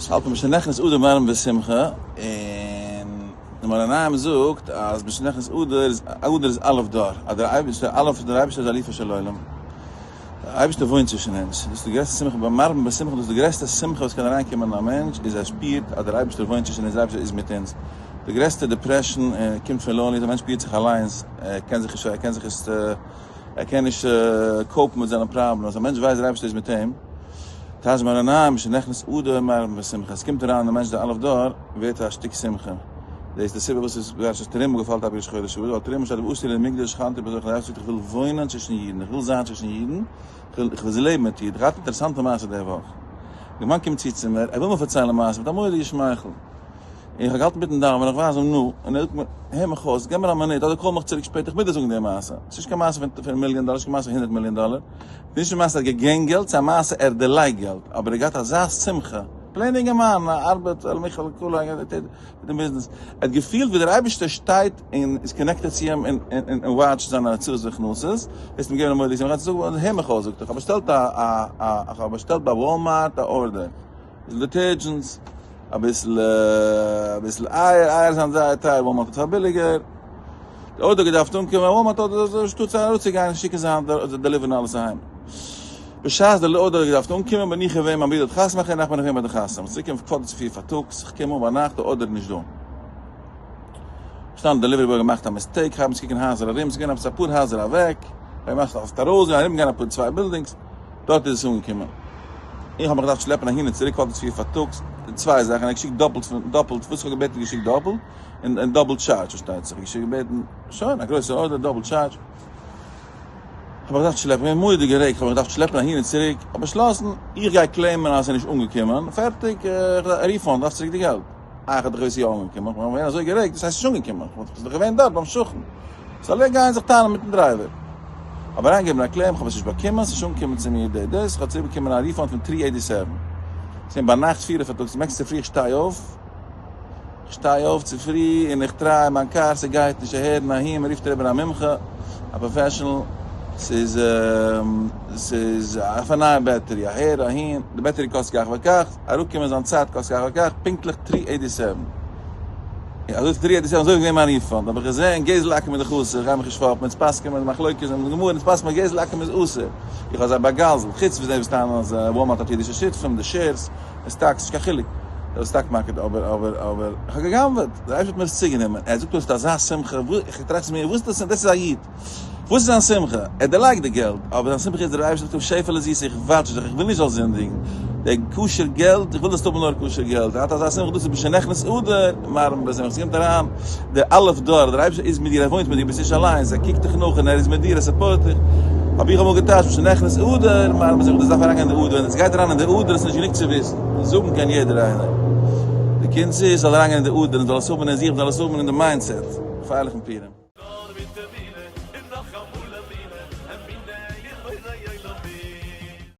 ס'האלט מען משנכנס אדר מרבין בשמחה, און די מאור עיניים זאגט אז משנכנס אדר איז אדר איז א' דור, אז דער אייבערשטער א' דער אייבערשטער איז אלופו של עולם, דער אייבערשטער וואוינט צווישן אונז, דאס איז די גרעסטע שמחה ביי מרבין בשמחה, דאס איז די גרעסטע שמחה וואס קען אריינקומען אין א מענטש, איז ער שפירט אז דער אייבערשטער וואוינט צווישן אונז, דער אייבערשטער איז מיט אונז, די גרעסטע depression קומט פון loneliness, א מענטש שפירט זיך אליינס, ער קען זיך נישט, ער קען זיך נישט, ער קען נישט cope ן מיט זיינע problems, א מענטש ווייסט דער אייבערשטער איז מיט אים, טייטש מאור עיניים משנכנס אדר מרבין בשמחה, עס קומט אריין די מענטש די אלף דור ווערט א שטיק שמחה, דאס איז די סיבה וואס איז פרשת תרומה געפאלט אויף ראש חודש אדר, ווייל תרומה שטייט ועשו לי מקדש ושכנתי בתוכם, דער אייבערשטער זאגט איך וויל וואוינען צווישן אידן, איך וויל זיין צווישן אידן, איך וויל לעבן מיט אידן, איך האב געהאט אינטערעסאנטע מעשה די וואך, די מאן קומט צו צו מיר, ער וויל מיר פארציילן א מעשה מיט א מורא'דיגע שמייכל. און איך האב געהאלטן מיטן דאווענען, איך ווייז אים נו, און ער זאגט מיר, הער מיך אויס, געב מיר א מינוט, אדער call מיך צוריק שפעטער, איך מוז דיר זאגן די מעשה. ס'איז נישט קיין מעשה פון מיליאן דאלער, נישט קיין מעשה פון הונדרעט מיליאן דאלער, נישט די מעשה ער האט געגענט געלט, ס'איז א מעשה ער דערלייגט געלט, אבער ער האט געהאט אזא שמחה, plain אינגערמאן, א ארבעט, על מיכל כולו, ער טוט דעם ביזנעס, ער האט געפילט ווי דער אייבערשטער שטייט און איז connected צו אים און און watch ט זיינע הוצאות והכנסות, דאס האט אים געגעבן א מורא'דיגע שמחה, זאגט, הער מיך אויס, זאגט ער, איך האב באשטעלט א א איך האב באשטעלט ביי וואלמארט א order. detergents, אביסל אביסל אייער, אייער זענען זייער טייער, וואלמארט האט פאר ביליגער, די order געדארפט אנקומען, וואלמארט האט אנשטאט ארויסצוגיין שיקן זיי היינט deliver ן אלעס אהיים, בשעת די order האט געדארפט אנקומען בין איך געווען, מיין ברודער האט חתונה געמאכט, נאכט בין איך געווען ביי די חתונה, צוריק אום quarter צו פיר פארטאגס, איך קום אן ביינאכט, די order איז נישט דא. פארשטאנען די delivery boy געמאכט א mistake, כ'הייב אן צו קוקן הייזער ארום, ס'איז געווען עפעס אפאר הייזער אוועק, כ'האב געמאכט אויף ארויס גיין, ארום גיין אפאר צוויי buildings, דארט איז עס אנגעקומען. איך האב מיך געדארפט שלעפן אהין און צוריק quarter צו פיר פארטאגס, צוויי זאכן, ער האט געשיקט דאפלט פון דאפלט וואס איך האב געבעטן געשיקט דאפלט, און און double charge פארשטייט זיך, געשיקט געבעטן, שוין א גרויסע order double charge. כ'האב מיך געדארפט שלעפן, געווען מורא'דיג גערעגט, כ'האב מיך געדארפט שלעפן אהין און צוריק, האב באשלאסן, איך גיי claim ען אז עס איז נישט אנגעקומען, פערטיג, refund, דארף צוריק די געלט. אה, איך האב דאך געוואוסט ס'איז יא אנגעקומען, כ'בין געווען אזוי גערעגט, דאס הייסט ס'איז נישט אנגעקומען, כ'בין דאך געווען דארט ביים שכן, זאל ער גיין זיך טענה'ן מיטן driver. האב אריינגעגעבן א claim, כ'האב עס נישט באקומען, ס'איז נישט אנגעקומען צו מיר די דאס, כ'האב צוריק באקומען א refund פון three eighty seven. ס'איז געווען ביינאכט פיר פארטאגס, נעקסט צופרי איך שטיי אויף, כ'שטיי אויף צופרי און איך try מיין קאר, ס'גייט נישט אהער און אהין, מ'רופט אריבער א מומחה, א professional, ס'איז ס'איז אויף א נייע battery, אהער אהין, די battery קאסט כך וכך, אראפקומען זיין צייט קאסט כך וכך, פונקטליך three eighty seven. אזוי three eighty seven, אזוי איז געווען מיין refund, האב איך געזען גזל עכו"ם איז דאך אסור, איך גיי מיך נישט פאפן, אונז פסק'ען מיר מחלוקת אין די גמרא, אונז פסק'ען מיר גזל עכו"ם איז אסור, איך האב זיי באגזל'ט, חוץ פון די וואס טענה'ן אז וואלמארט האט אידישע שותפים, די shares. די stocks נישט קיין חילוק די stock market אבער אבער אבער איך האב געגנבעט דער אייבערשטער האט מיר עס צוגענומען ער זאגט דאס איז אזא שמחה איך טראכט צו מיר וואס איז דאס דאס איז א איד וואס איז זיין שמחה ער דערלייגט די געלט אבער זיין שמחה איז דער אייבערשטער זאגט אים שעפעלע זיס איך watch דיך איך וויל נישט זאלסט זינדיגן די כשר געלט איך וויל זאלסט האבן נאר כשר געלט ער האט אזא שמחה דאס איז משנכנס אדר מרבין בשמחה ס'קומט אריין דער אלף דור, דער אייבערשטער איז מיט דיר, ער וואוינט מיט דיר, ביסט נישט אליינס, ער קוקט דיך נאך און ער איז מיט דיר, ער support דיך. האב איך אמאל געטייטשט, משנכנס אדר, מרבין בשמחה, דאס דארף אריינגיין אין די אדר, ווען עס גייט אריין אין די אדר איז נישט גענוג צו וויסן, און זאגן קען יעדער איינער. די קונץ איז, ס'זאל אריינגיין אין די אדר, און זאל עס האבן אין זיך, מ'זאל עס האבן אין די mindset. פרייליכן פורים. נאר מיט דעם.